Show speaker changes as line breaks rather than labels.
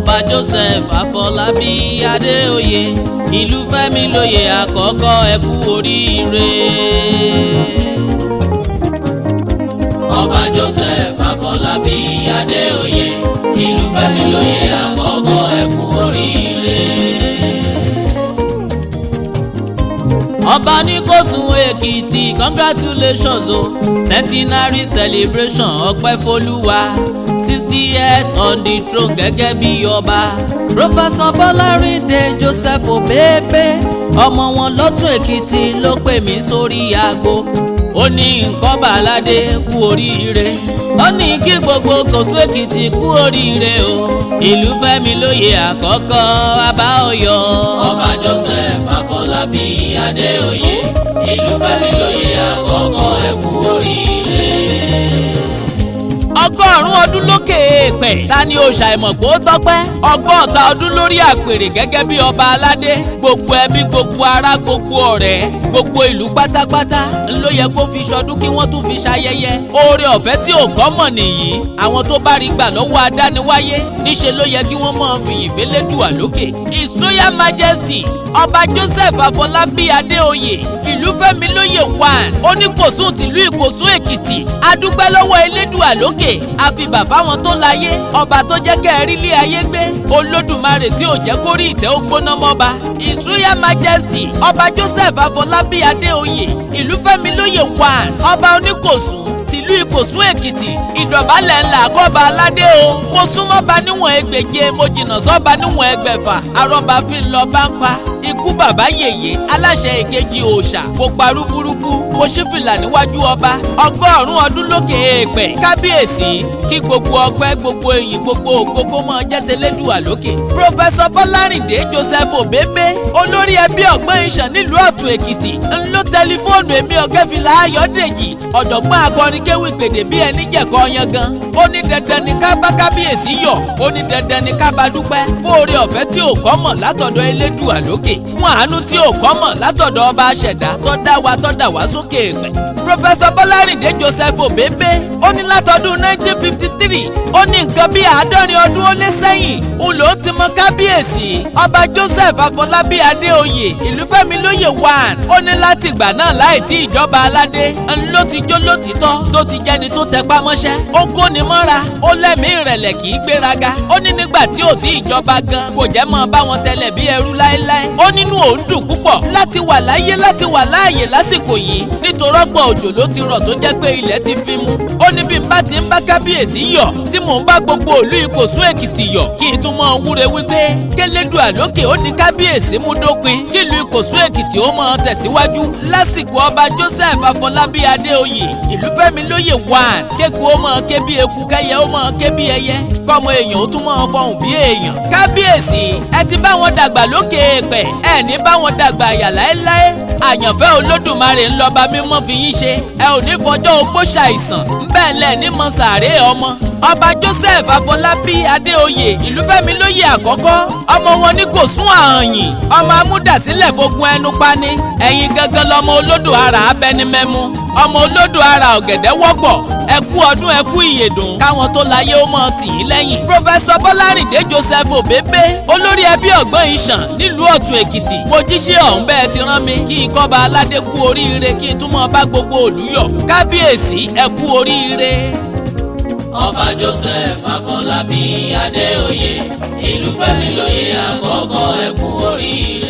Ọba Joseph Afọlábí Adéoyè, Ìlúfẹ́mi lóyè àkọ́kọ́, ẹ kú oríire. Ọba Joseph Afọlábí Adéoyè, Ìlúfẹ́mi lóyè àkọ́kọ́, ẹ kú oríire. Ọba ní Kòsùn Èkìtì, congratulations o, centenary celebration, ọpẹ́ f'Olúwa, 60th on the throne gẹ́gẹ́ bí ọba. Professor Bọ́lárìndé Joseph Òbébé, ọmọ wọn lọ́tún Èkìtì, ló pè mí sórí aago. Ó ní nǹkan bàládé kú oríire, ó ní kí gbogbo Kòsùn Èkìtì kú oríire o, Ìlúfẹ́mi lóyè àkọ́kọ́, abá ọyọ. Ọba Joseph Afọlábí Adéoyè, Ìlúfẹ́mi lóyè àkọ́kọ́, ẹ kú oríire. 100 ọdún lókè èèpẹ̀, ta ni òòṣà ìmọ̀ pé ó tọ́pẹ́? 60 ọdún lórí àpèrè gẹ́gẹ́ bí ọba aládé, gbogbo ẹbí, gbogbo ará, gbogbo ọ̀rẹ́, gbogbo ìlú pátápátá ló yẹ kó fi ṣọdún, kí wọ́n tún fi ṣayẹyẹ. Oore ọ̀fẹ́ tí ò kọ́mọ̀ nìyí, àwọn tó bá rí gbà lọ́wọ́ adániwáyé, níṣe ló yẹ kí wọ́n máa fìyìn fẹ́lẹ́dùà lókè. His Royal Majesty Ọba Joseph Afọlábí Adéoyè, Ìlúfẹ́mi lóyè 1, Oníkòsùn tìlú Ìkòsùn Èkìtì, adúpẹ́ lọ́wọ́ Elédùà lókè, àfibà fáwọn tó láyé, ọba tó jẹ́ kẹ́ ẹ rí ilé ayé gbé, Olódùmarè tí ò jẹ́ kó rí ìtẹ́ ó gbóná mọ́ba. His Royal Majesty Ọba Joseph Afọlábí Adéoyè, Ìlúfẹ́mi lóyè 1, ọba Oníkòsùn tìlú Ìkòsùn Èkìtì, ìdọ̀bálẹ̀ ńlá kọ́ba aládé o. Mo súnmọ́ba níwọ̀n 600, mo jìnnà sọ́ba níwọ̀n 600, arọ́ba fi ń lọ bá ń pa ikú bàbá yèyé aláṣẹ èkejì òòṣà. Mo pa rúburúbu, mo ṣí fìlà níwájú ọba. 100 ọdún lókè èèpẹ̀, kábíyèsí, kí gbogbo ọpẹ́, gbogbo ìyìn, gbogbo ògo kó máa jẹ́ tẹlẹ́dùà lókè. Professor Bọ́lárìndé Joseph Òbébé, olórí ẹbí ọ̀gbọ́n ìṣàn nílùú Ọ̀tún Èkìtì, ń ló tẹlifóònù èmi Ọ̀gẹ́fìlà Ayọ̀dèjì, ọ̀jọ̀gbọ́n akọrin kéwì pèdè bí ẹni jẹ̀kọ́ yangan. Ó ní dandan ni ká bá kábíyèsí yọ̀, ó ní dandan ni ká bá dúpẹ́ fóore ọ̀fẹ́ tí ò kọ́mọ̀ látọ̀dọ̀ Elédùà lókè, fún àánú tí ò kọ́mọ̀ látọ̀dọ̀ ọba aṣẹ̀dá tó dá wa, tó dà wá sókè èèpẹ̀. Professor Bọ́lárìndé Joseph Òbébé, ó ní látọdún 1953, ó ní nǹkan bíi 70 ọdún ó lé sẹ́yìn ń lò ó ti mọ kábíyèsí Ọba Joseph Afọlábí Adéoyè, Ìlúfẹ́mi lóyè 1. Ó ní láti ìgbà náà, láì tí ìjọba aládé, ń ló ti jó lótìtọ́, tó ti jẹ́ni tó tẹpá mọ́ṣẹ́, ó kóni mọ́ra, ó lẹ́mìí ìrẹ̀lẹ̀, kì í gbéraga. Ó ní nígbà tí ò tí ìjọba gan, kò jẹ́ mọ́ bá wọn tẹ́lẹ̀ bí ẹrú láéláé. Ó nínú òun dùn púpọ̀ láti wà láyé, láti wà láàyè lásìkò yìí, nítorí ọ̀pọ̀ òjò ló ti rọ̀ tó jẹ́ pé ilẹ̀ ti fi mú. Ó ní bí n bá ti ń bá kábíyèsí yọ̀, tí mò ń bá gbogbo ìlú Ìkòsùn Èkìtì yọ̀, kí n tún mọ́ wúre wípé kélédùà lókè ó di kábíyèsí mú dópin, kí ìlú Ìkòsùn Èkìtì ó máa tẹ̀síwájú lásìkò Ọba Joseph Afọlábí Adéoyè, Ìlúfẹ́mi lóyè 1, kéku ó máa ké bí eku, kẹ́yẹ ó máa ké bí ẹyẹ, kọ́mọ èèyàn ó tún máa fọhùn bí èèyàn. Kábíyèsí, ẹ ti bá wọn dàgbà lókè èèpẹ̀, ẹ ní bá wọn dàgbà àyà láéláé. Àyànfẹ́ Olódùmarè ńlọba mímọ́ fi yín ṣe, ẹ ò ní fọjọ́ ogbó ṣàìsàn, bẹ́ẹ̀ lẹ̀ ní mọ sàárè ọmọ. Ọba Joseph Afọlábí Adéoyè, Ìlúfẹ́mi lóyè àkọ́kọ́, ọmọ wọn ní Kòsún Àhànyìn, ọmọ amúdàsílẹ̀ fogun ẹnu pani, ẹ̀yin gangan lọmọ olódò ara abẹnimẹ́mu, ọmọ olódò ara ọ̀gẹ̀dẹ̀ wọ́pọ̀. Ẹ kú ọdún, ẹ kú ìyèdùn, káwọn tó láyé ó mọ̀ tì í lẹ́yìn. Professor Bọ́lárìndé Joseph Òbébé, olórí ẹbí ọ̀gbọ́n ìṣàn nílùú Ọ̀tún Èkìtì, mo jíṣẹ́ ọ̀hún bẹ́ẹ̀ ti rán mi, kí n kọ́ba aládé kú oríire, kí n tún mọ́ bá gbogbo òlú yọ̀. Kábíyèsí, ẹ kú oríire. Ọba Joseph Afọlábí Adéoyè, Ìlúfẹ́mi lóyè àkọ́kọ́, ẹ kú oríire.